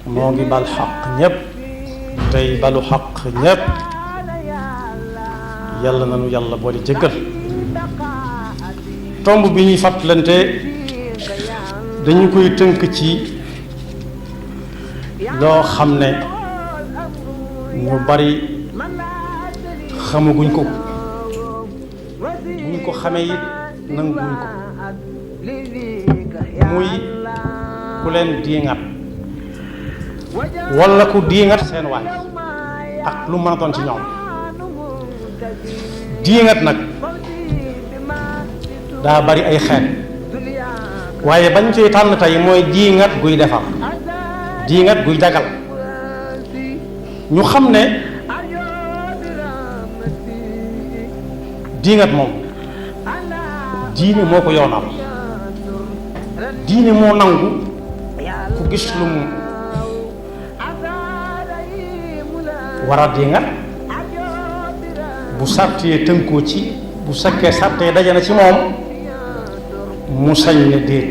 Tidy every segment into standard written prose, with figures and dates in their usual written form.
moo ngi bal xaq ñépp tey balu xaq ñépp yàlla nanu yàlla boole jëggal. tomb bi ñuy fàttalante dañu koy tënk ci loo xam ne ñu bari xamaguñ ko buñ ko xamee it nanguñ ko muy ku leen diingat walla ku diingat seen waay ak lu mën a doon ci ñoom. diingat nag daa bari ay xeet waaye bañ ciy tànn tey mooy diingat guy defar diingat guy jagal. ñu xam ne diingat moom diine moo ko yoonal diine moo nangu ku gis lu mu war a diingat bu sàttee tënkoo ci bu sakkee sàttee daje na ci moom mu sañ ne déet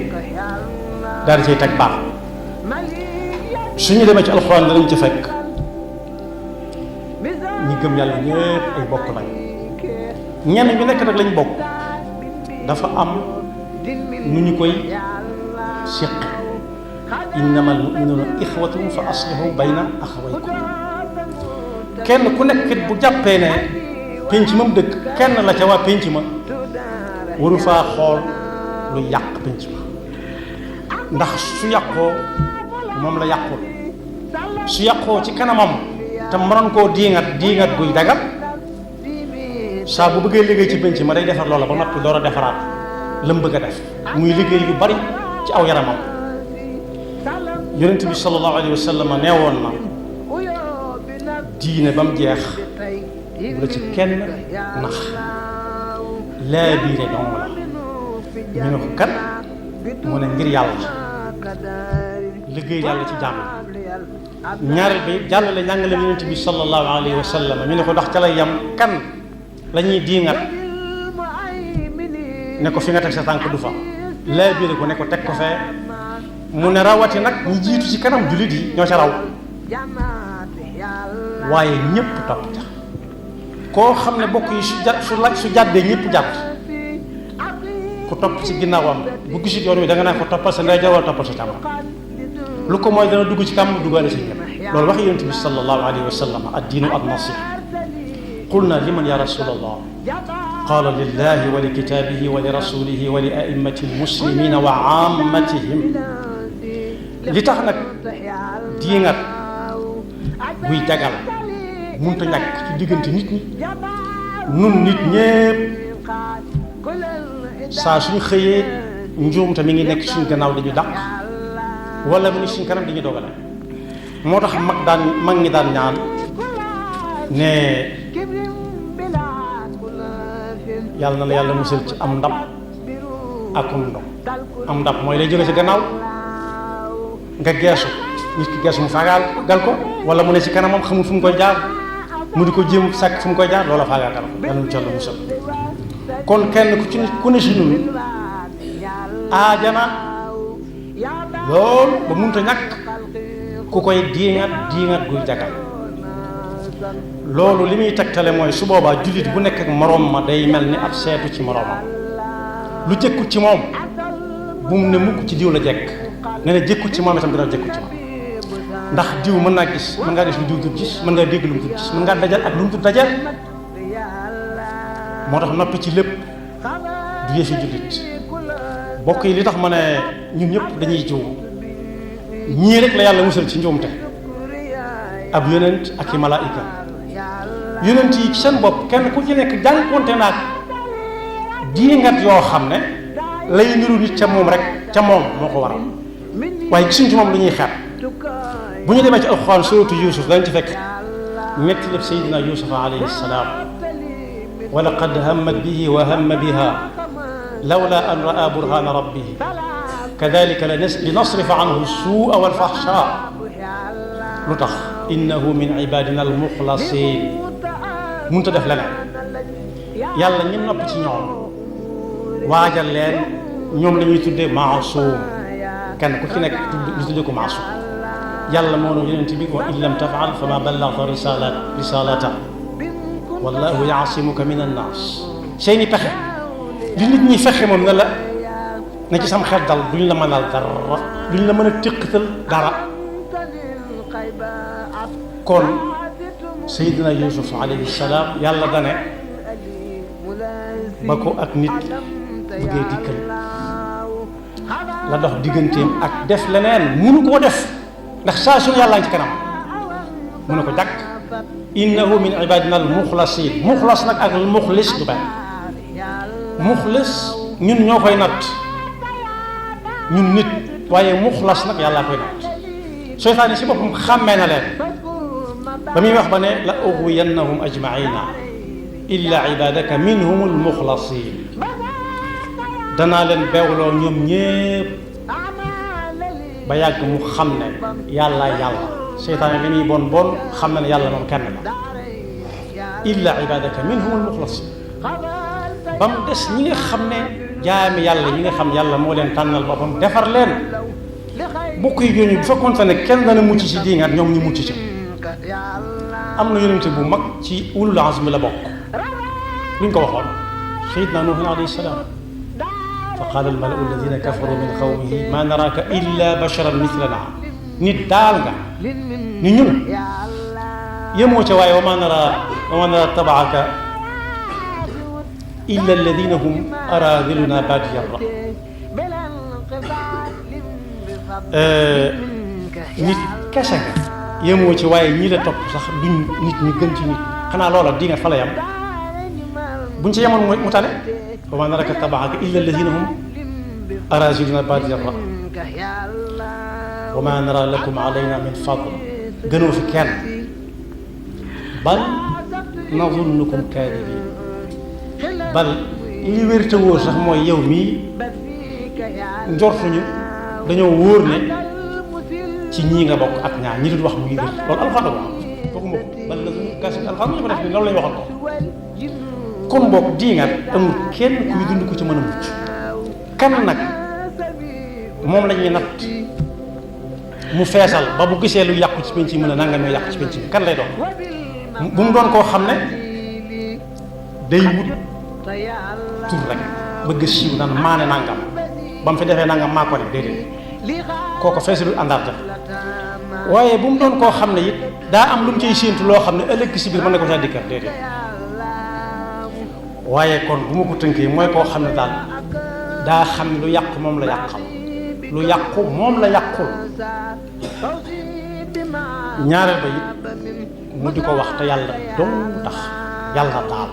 daal di ciy teg baax. suñu demee ci alxuraan danañ ci fekk ñi gëm yàlla ñépp ay bokk lañ ñenn ñu nekk nag lañ bokk dafa am nu ñu koy siq innamal mu'minuuna ixwatun fa aslihu bayna axawaykum. kenn ku nekk bu jàppee ne pénc ma mu dëkk kenn la ca waa pénc ma waru faa xool lu yàq pénc ma ndax su yàqoo moom la yàqul su yàqoo ci kanamam te mënoon koo diingat guy dagal saa bu bëggee liggéey ci pénc ma day defar loola ba noppi door a defaraat la mu bëgg a def muy liggéey yu bari ci aw yaramam. yonent bi sallallahu alayhi wa sallam nee woon na diine ba mu jeex bu la ci kenn nax laa biire dong la ñu ne ko kat mu ne ngir yàlla liggéey yàlla ci jàmm. ñaareel bi jàllale njàngale yonent bi sallallahu alayhi wa sallam ñu ne ko ndax ca lay yam kan la ñuy diingat ne ko fi nga teg sa tànk du fa laa biire ko ne ko teg ko fee mu ne rawati nag ñi jiitu ci kanam jullit yi ñoo ca raw waaye ñëpp topp ca koo xam ne bokk yi su jàddee ñëpp jàdd ku topp ci ginnaawam bu gisit yoon wi da nga naan ko toppal sa ndeyjoor wala toppal sa càmmoñ lu ko mooy dana dugg ci kàmm duggaale si ñëpp. loolu wax yonent bi sallallahu alayhi wa sallam ad-diinu an-nasiha qulna liman ya rasulallah qaala lillahi wa li kitaabihi wa li rasulihi wa li a'immati al-muslimina wa ammatihim. li tax nag diingat buy jagal munta ñàkk ci diggante nit ñi nun nit ñépp saa suñu xëyee njuumte mi ngi nekk suñ gannaaw dañu dàq wala mu ngi suñ kanam dañu dogale. moo tax mag ñi daan ñaan ne yàlla na la yàlla musal ci am ndab akum ndog. am ndab mooy lay jóge ci gannaaw nga geesu nit ki geesu mu faagaal gal ko wala mu ne ci kanamam xamul fu mu koy jaar mu di ko jéem sàkk fu mu koy jaar loola faagaagal ko yàlla mu ca la musal. kon kenn ku ne si ñun aajana loolu ba munta ñàkk ku koy diingat guy jagal. loolu li muy tegtale mooy su boobaa jullit bu nekk ak moroom ma day mel ni ab seetu ci moroomam lu jëkkut ci moom bu mu ne mukk ci diw la jekk ne na jëkkut ci moom itam dina jëkkut ci moom ndax diw mën naa gis mën ngaa gis lu diw dul gis mën ngaa dégg lu mu dul gis mën ngaa dajal ak lu mu dul dajal. moo tax noppi ci lépp du yëfi jullit. bokk yi li tax ma ne ñun ñëpp dañuy jiw ñii rek la yàlla musal ci njuumte ab yonent ak i malaayika. yonent yi ci seen bopp kenn ku ci nekk jànkonte naag diingat yoo xam ne lay niru nit ca moom rek ca moom moo ko waral waaye gisuñ ci moom lu ñuy xeet. bu ñu demee ci alxuraan suratu Yuusuf dañ ci fekk ñetti lépp Seydina Yuusuf alayhi salaam wa laqad hammat bihi wa hamma biha lawla an ra'a burhana rabbihi kadhalika linasrifa anhu suu'a wal fahshaa. lu tax innahu min ibadina al muxlasin mënut a def leneen yàlla ñi nopp ci ñoom waajal leen ñoom la ñuy tuddee maasuum kenn ku ci nekk ñu tuddee ko maasuum yàlla moo ne yonent bi wa in lam tafaal fa ma ballagta risalata wallahu yaasimuka min annaas seeni pexe li nit ñi fexe moom na la na ci sam xel dal duñ la mënal dara duñ la mën a téqatal dara kon Seydina Yuusuf alayhi salaam yàlla dane ba ko ak nit bëggee dikkal la dox digganteem ak def leneen munu koo def ndax saa suñu yàlla ngi ci kanam mu ne ko jàkk innahu min ibadina al muxlasin muxlas nag ak al muxlis du benn muxlis ñun ñoo koy natt ñun nit waaye muxlas nag yàllaa koy natt seytaane si boppam xàmmee na leen ba muy wax ba ne la ughwiyannahum ajmaina illa ibadaka minhum al muxlasin danaa leen beewloo ñoom ñépp ba yàgg mu xam ne yàlla seytaane li muy bon bon xam na ne yàlla moom kenn la illa ibadaka minhum al muxlasin ba mu des ñi nga xam ne jaami yàlla ñi nga xam yàlla moo leen tànnal boppam defar leen bokk yi yooyu bu fekkoon ne kenn dana mucc ci diingat ñoom ñu mucc ci am na yonente bu mag ci ulul azmi la bokk luñ ko waxoon sayyidna Nuuh alayhi salaam fa qaala al malau alladina kafaru min qawmihi ma naraka illa basharan mithlana nit daal nga ni ñun yemoo ca waaye wa ma nara tabaaka illa alladina hum aradiluna badiya ar-ra'y nit kese nga yemoo ci waaye ñi la topp sax duñ nit ñi gën ci nit xanaa loola di nga fa la yam buñ ci yemoon mu tane wa ma naraka tabaaka illa alladina hum aradiluna badiya ar-ra'y wa ma nara lakum alayna min fadl gënoo fi kenn bal nazunnukum kaadibin bal li wér te wóor sax mooy yow mii njortuñu dañoo wóor ne ci ñii nga bokk ak ñaar ñi dul wax muy wér loolu alxuraan wax bokkuma ko bal nazunnukum kaadibin alxuraan ñu ko def ni loolu lañu waxoon ko kon bokk diingat amul kenn kuy dund ko ci mën a mucc kan nag moom la ñuy natt mu feesal ba bu gisee lu yàqu ci penc yi mën a nangam yàqu ci penc yi kan lay doon bu mu doon koo xam ne day wut tur rek bëgg siiw naan maane nangam ba mu fi defee nangam maa ko def déedéet kooko feesalul àndaar def waaye bu mu doon koo xam ne it daa am lu mu ciy séentu loo xam ne ëllëg si biir mën na ko saa dikkal déedéet waaye kon bu ma ko tënkee mooy koo xam ne daal daa xam ne lu yàqu moom la yàqal lu yàqu moom la yàqul ñaareel ba it mu di ko wax te yàlla dong tax yàlla daal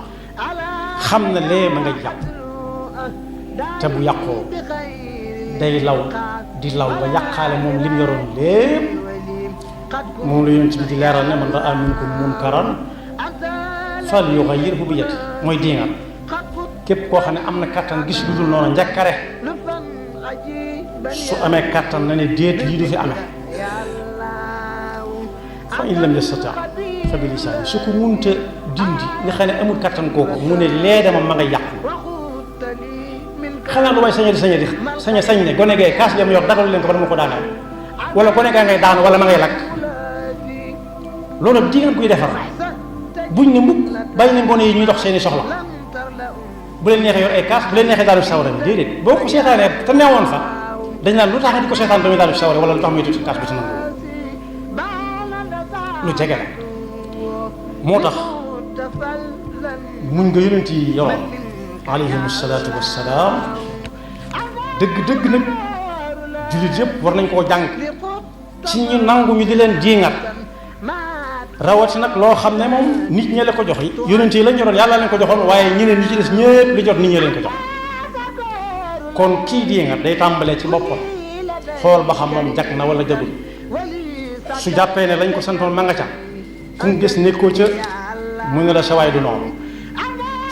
xam na lee ma nga jàpp te bu yàqoo day law di law ba yàqaale moom lim yoroon lépp moom la yonent bi di leeral ne man raa minkum munkaran fal yughayyirhu bi yadihi mooy diingat képp koo xam ne am na kattan gis lu dul noonu njëkkare su amee kattan na ne déet lii du fi amee fa in lam yastati' fa bi lisaani su ko munte dindi nga xam ne amul kattan kooku mu ne lee dama ma nga yàqu xanaa lu may sañ ne gone gee kaas jam yor dagal leen ko ba dama ko daaneel wala gone gaa ngay daanu wala ma ngay lakk loolu di ngeen koy defar buñ ne mukk bàyyi ne gone yi ñuy dox seeni soxla bu leen neexee yor ay kaas bu leen neexee daanu sawara bi déedéet boo ko seetaanee te neewoon fa dañ naan lu tax di ko seetaan tamit daanu sawara wala lu tax muy tuuti kaas bi ci nangu lu jege la moo tax muñ nga yonent yi yoroon alayhim salaatu wassalaam dëgg nag jullit yëpp war nañ koo jàng ci ñu nangu ñu di leen diingat rawati nag loo xam ne moom nit ñi la ko jox yi yonent yi lañ yoroon yàlla leen ko joxoon waaye ñeneen ñi ci des ñëpp li jot nit ñi leen ko jox kon kii diingat day tàmbalee ci boppam xool ba xam moom jag na wala jagul su jàppee ne lañ ko santoon ma nga ca ku mu gis nekkoo ca mu ne la sa waay du noonu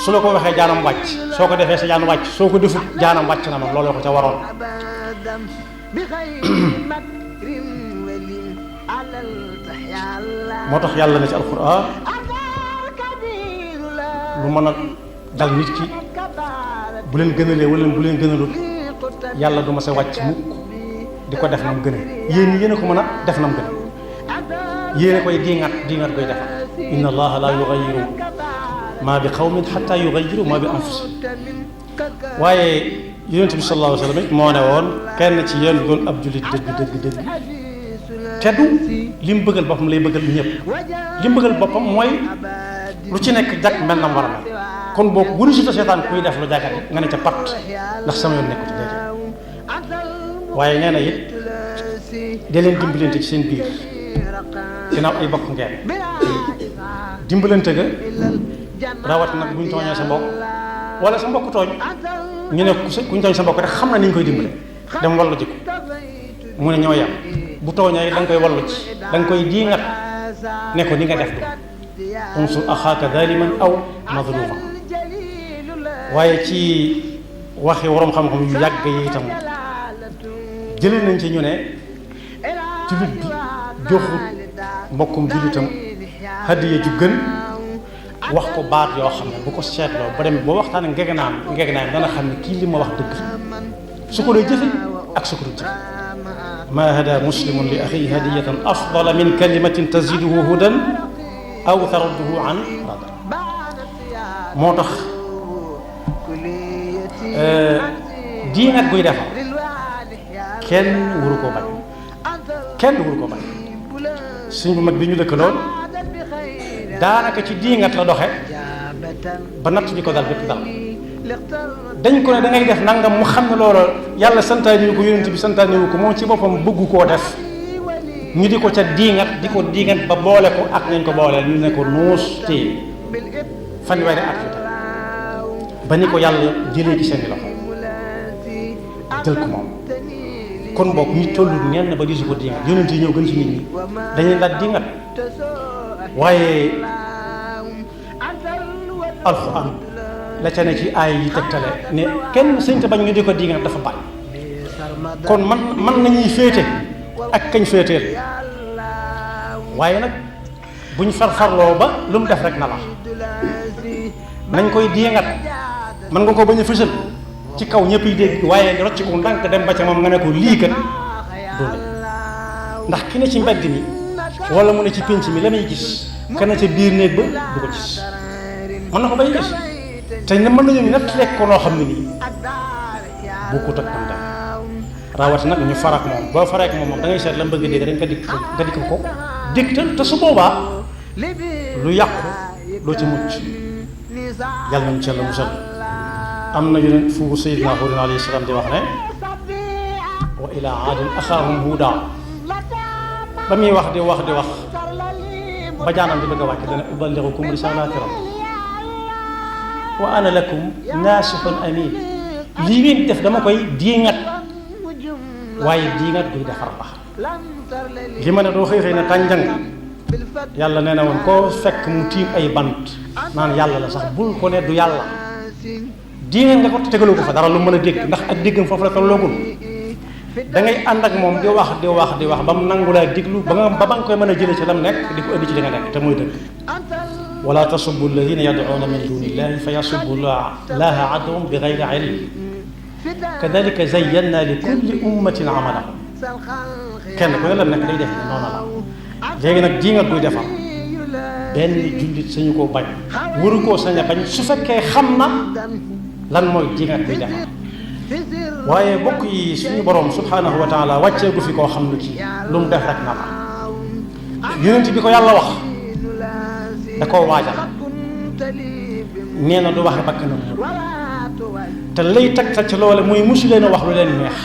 su la ko waxee jaanam wàcc soo ko defee sa jaan wàcc soo ko defut jaanam wàcc na moom looloo ko ca waroon moo tax yàlla na ci alquran lu mën a dal nit ki bu leen gënalee wala bu leen gënalut yàlla du ma sa wàcc mukk di ko def nam gëne yéen a ko mën a def nam gëne yéene koy diingat koy defar inna allaha la yughayyiru ma bi qawmin hatta yughayyiru ma bi anfusihim waaye yonent bi sallallahu alayhi wa sallam it moo ne woon kenn ci yéen doon ab jullit dëgg te du li mu bëggal boppam lay bëggal ñëpp li mu bëggal boppam mooy lu ci nekk jag mel na mu war a mel kon boo wëru si ta seetaan kuy def lu jagati nga ne ca pat ndax sama yoon nekku ci déedéet waaye nee na it da leen dimbalante ci seen biir ginnaaw ay bokk ngeen dimbalante ga rawat nag bu ñu tooñee sa mbokk wala sa mbokk tooñ ñu ne kuñ tooñ sa mbokk rek xam na ni ñu koy dimbale dem wallu ji ko mu ne ñoo yem bu tooñee da nga koy wallu ci da nga koy diingat ne ko ni nga def du unsur axaaka zaliman aw mazluma waaye ci waxi waroom xam-xam yu yàgg yi itam jëlee nañ ci ñu ne jullit bi joxut mbokkum jullitam hadiya ju gën wax ko baat yoo xam ne bu ko seetloo ba dem boo waxtaanee ngegenaam dana xam ne kii li ma wax dëgg su ko dee jëfe ak su ko dee jëfe ma hada muslimun li axihi hadiyatan afdala min kalimatin taziduhu hudan aw tarudduhu an radar moo tax diingat guy defar kenn waru koo bañ suñ bu mag bi ñu dëkkaloon daanaka ci diingat la doxe ba natt bi ko dal bépp dal dañ ko ne da ngay def nangam mu xam ne loolu yàlla santaane ko yonent bi santaane ko moom ci boppam bëgg koo def ñu di ko ca diingat ba boole ko ak nañ ko booleel ñu ne ko nuus téye fanweeri at ba ni ko yàlla jëlee ci seen i loxo jël ko moom kon boog ñu tollu ñenn ba di su ko diingat yonent yi ñëw gën ci nit ñi dañuy daal diingat waaye alxuraan la ca ne ci aay yi tegtale ne kenn sëñ te bañ ñu di ko diingat dafa bari kon man nañuy féete ak kañ féeteel waaye nag buñ farfarloo ba lu mu def rek na la nañ koy diingat mën nga ko bañ a fësal ci kaw ñëpp yi dégg waaye rocc ko ndànk dem ba ca moom nga ne ko lii kat doole ndax ki ne ci mbedd mi wala mu ne ci pénc mi la may gis ka ne ca biir néeg ba du ko gis mën na ko bay gis te ne mën nañu nett lekk ko noo xam ne nii bokkut ak am dem rawat nag ñu farak moom boo farak moom da ngay seet la mbëgg dégg rek nga dikk ko dégtal te su boobaa lu yàqu doo ci mucc yàlla nañu ci yàlla musal am na yeneen fu Sayyidina Huud alayhi salaam di wax ne wa ila aadin axaahum huuda ba muy wax di wax ba jaanam di bëgg a wàcc dana uballighukum risaalaati rabbi wa ana lakum naasihun amiin lii ngeen def dama koy diingat waaye diingat guy defar baax li ma ne doo xëy na tànjang yàlla nee na woon koo fekk mu tiim ay bant naan yàlla la sax bul ko ne du yàlla diingat nga ko tegaloo ko fa dara lu mën a dégg ndax ak déggam foofu la tolloogul da ngay ànd ak moom di wax ba mu nangu laa diglu ba nga koy mën a jëlee ci lam nekk di ko indi ci li nga nekk te muy dëgg wala tasubbu alladina yad'una min dunillahi fa yasubbu llaha adwan bi gayri ilm kadalika zayyana li kulli ummatin amalahum kenn ku ne lam nekk day def noonu la léegi nag diingat guy defar benn jullit sañu koo bañ waru koo sañ a bañ su fekkee xam na lan mooy diingat guy defar waaye bokk yi suñu borom subhanahu wa taala wàccee gu fi koo xam ne kii lu mu def rek na la yonent bi ko yàlla wax da koo waajal nee na du waxe bakkanam mu te lay tegtal ci loole mooy musu leen a wax lu leen neex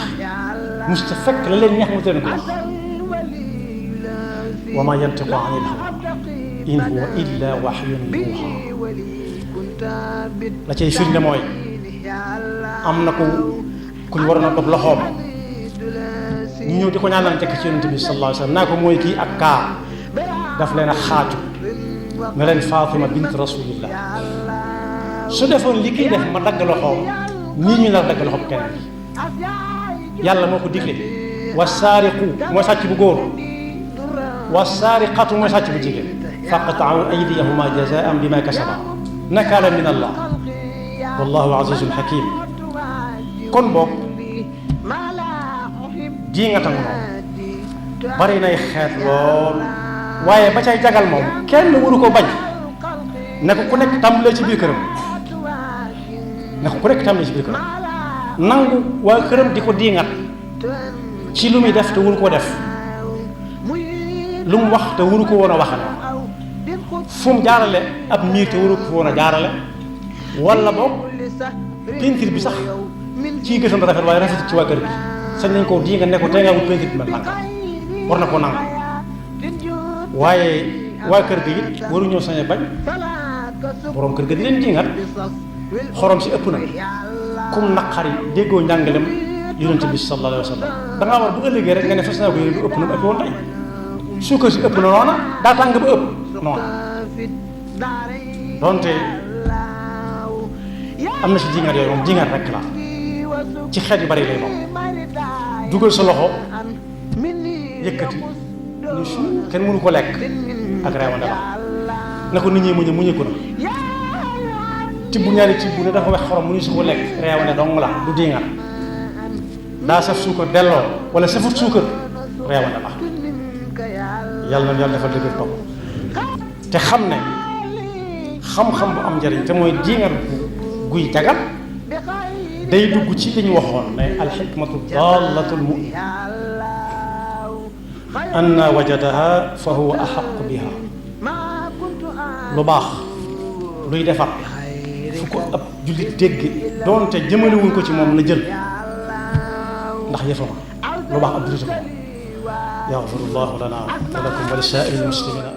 mus ta fekk la leen neex mu leen ko wax wa ma yantiqu anil hawa in huwa illa wahyun yuha la cay firnde mooy am na ku ñu waroon a dog loxoom ñu ñëw di ko ñaanal tekk ci yonent bi sallallahu alayhi wa sallam naa ko mooy kii ak kaa daf leen a xaaju ne leen Fatima bint rasulillah su defoon li kii def ma dagg loxoom ñii ñu nar dagg loxoom kenn yàlla moo ko digle wa saariqu mooy sàcc bu góor wa saariqatu mooy sàcc bu jigéen faqta'u aydiyahuma jazaan bima kasaba nakala min allah wallahu azizun hakim kon boog dii nga tam noonu bari nay xeet lool waaye ba cay jagal moom kenn waru ko bañ ne ko ku nekk tàmbalee ci biir këram ne ko ku nekk tàmbalee ci biir këram nangu waa këram di ko diingat ci lu muy def te waru koo def lu mu wax te waru ko woon a waxale fu mu jaarale ab miir te waru ko woon a jaarale wala boog peinture bi sax ci gësam da rafet waaye rafet ci waa kër gi sañ nañ koo diingat ne ko tey ngaa wut peinture bi mel nangam war na koo nangu waaye waa kër gi it waruñoo sañ a bañ borom kër ga di leen diingat xorom si ëpp na kum naqari déggoo njàngalem yonent bi sallallahu alayhi wa sallam da ngaa war bu ëllëgee rek nga ne fas naa ko yéene bu ëpp na ëpp woon tey suukar si ëpp na noona daa tàng ba ëpp noona donte am na si diingat yooyu moom diingat rek la ci xeet yu bari lay moom dugal sa loxo yëkkati ñu su kenn mënu ko lekk ak reewande la na ko nit ñi muñe ko na tibb ñaari tibb ne dafa wex xorom mu ñu su ko lekk reewande dong la du diingat daa saf suukar delloo wala safut suukar reewande la yàlla na yàlla defal dëgg topp te xam ne xam-xam bu am njëriñ te mooy diingat guy jagal day dugg ci li ñu waxoon ne alxikmatu dallatul mu'min anna wajadaha fa huwa axaqu biha lu baax luy defar fu ko ab jullit dégg doonte jëmalewuñ ko ci moom na jël ndax yëfama lu baax ab jullit moom yaxfirullahu lana wa lakum wa li saa'iril muslimina